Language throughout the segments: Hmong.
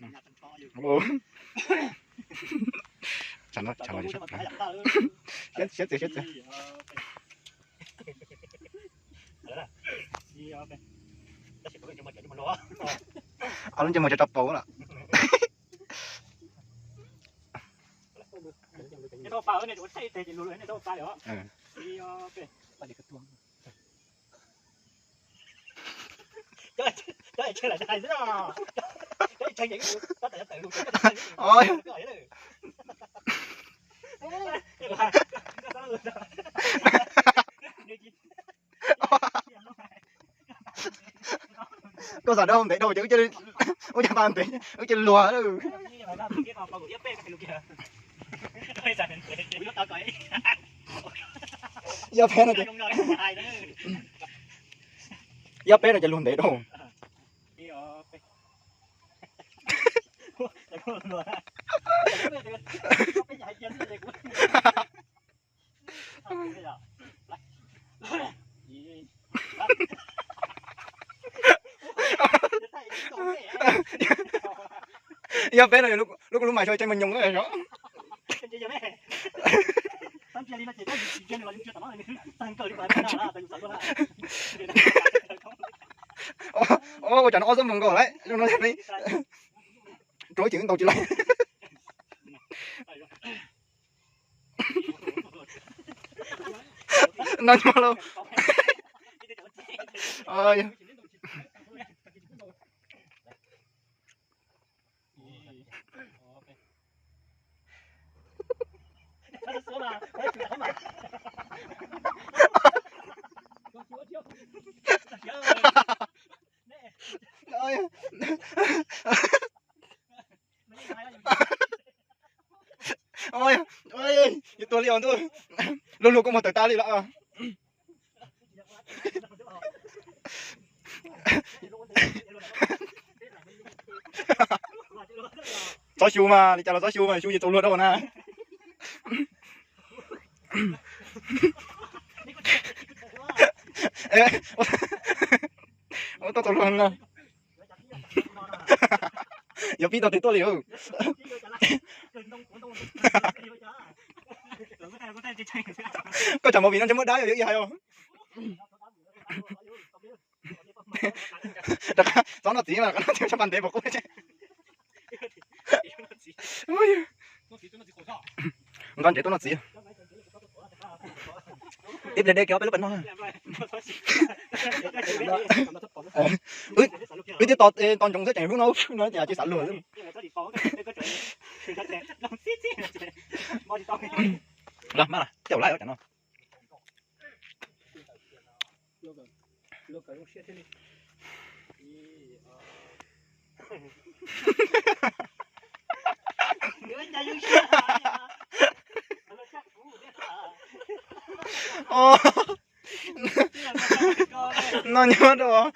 Siab txiv, siab txiv. Ob lub ntsej muag tso tso paus lawm. Koj xav dab ntev dhau ces wb cia li, wb cia li ntev, wb cia li luag. Ib ob peb no ces, ib ob peb no ces luag ntev dhau. Yog peb no lub lub mas so tsev mus nyoos. Ua cas no ob xuab moos nkaus lawm zoo no. Rau ces ntau tsis lawm. No nyob lauj. Yuav tuag li os ntuj. Luag luag kuj mus tawm tas li lawm. Txhob xyu mas, li cas los txhob xyu mas, xyu ces txaus luag dhau na. Ua tau txaus luag na. Yuav pib tau tes tuaj li. Koj tsam mus vim no ntshe muaj dab yog ib hais os. Rov qab txhob noj txiv mas, rov qab noj txiv tshaj pa ntev pom qub. Nqa ntsev tuaj noj txiv. Ib pliag de kiag peb lub pas noj. Wb twb tos ntsoov xwb tseem hlub no no ces tsis xav luag. Los mas, caum lawm cov no. No nyob rau.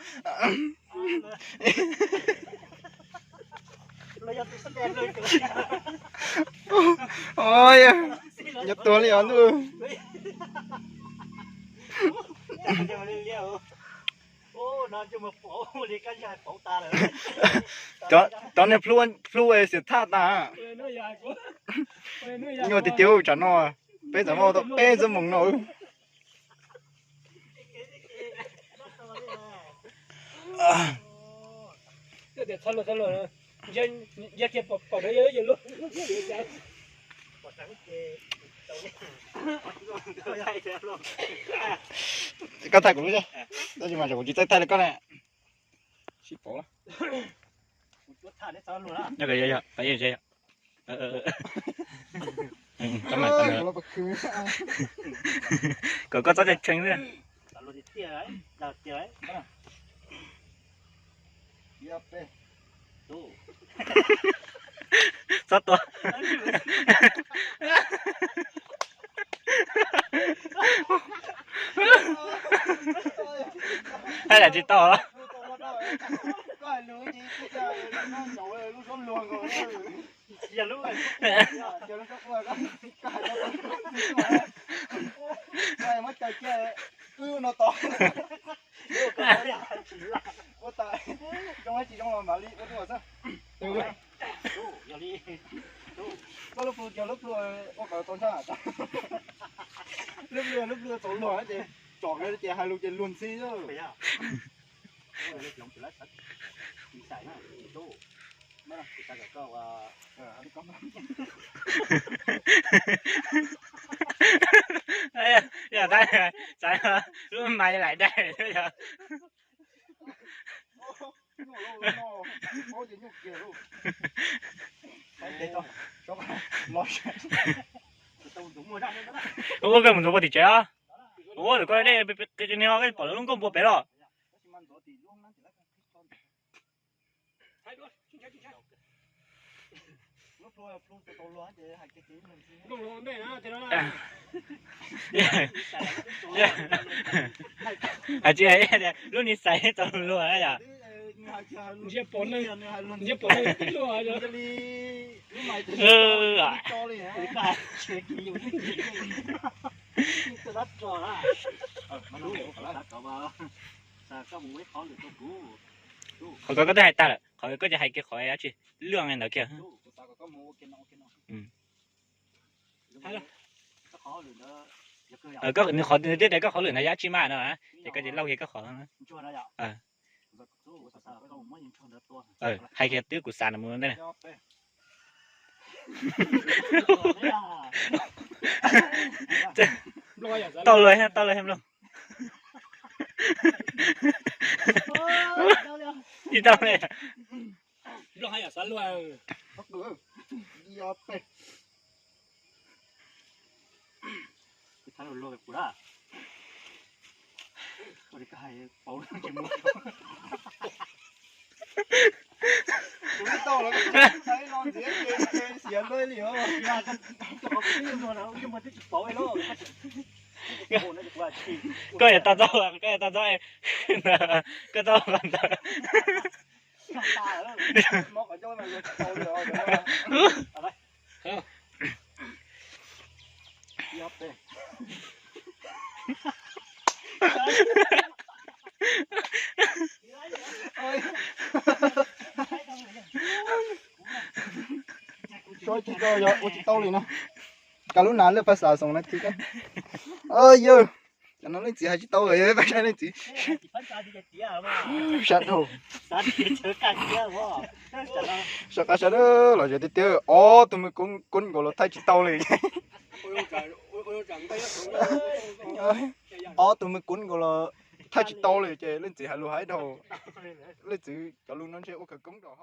Yuav tuag li os ntuj. Cov niag plhu xiam thaj tas. Nyuaj tiag tiag tsam no. Peb txawm muaj tau peb xuab moos no. Koj thaij kuv lub, tab sis mas kuv tsis txawj thaij li koj ne. Sib pauv. Kom koj txhob tshee xwb. Txhob tua. Thaij lam tsis tau. Muab caw cia wb no tos. Ua tas zoo tsis zoo los mam li ua dua xwb. Koj lub plhu cog lub plhu ua qhov tau ntshaj. Lub plhu lub plhu tau luag ces tsom kiag ces hais lus ces luag ntxhi. Yog tab xav lub mais laim dai yog. Ua koj mus ntxuav puag tim tsev os. Ua lawm koj dej qi qi no koj pom lawv lub nkauj npua pem los. Hais tsis hais tias lub ni xais tau luag yom. Qhov ko koj twb hais tag lawm, qhov koj tsis hais kiag qhov dab tsi lwj ntawd kiag. Nws qhov nws twb tias koj qhov lwm ntawd yog dab tsi mas no, ces koj tsis lauj kiag koj qhov. Hais kiag twb kuv xav mus ntej. Tau luag, tau luag mloog. Tsis tau li. Koj yog tau txob, koj yog tau txob, koj tau ntawd. Tsis tau, yog ua tsis tau li no. Kav lub nas lej paj xav xoom na ti. Yog, cov no leej txiv hais tsis tau lawm, yog paj saib leej txiv. Sab dhau. Sab qab sab dab los yog tiag tiag, ob tug me kub nkaus los thaij tsis tau li. Ob tug me kub nkaus los thaij tsis tau li ces leej txiv hais lus hais dhau. Leej txiv cov lus no ntshe ua khawv koob rau.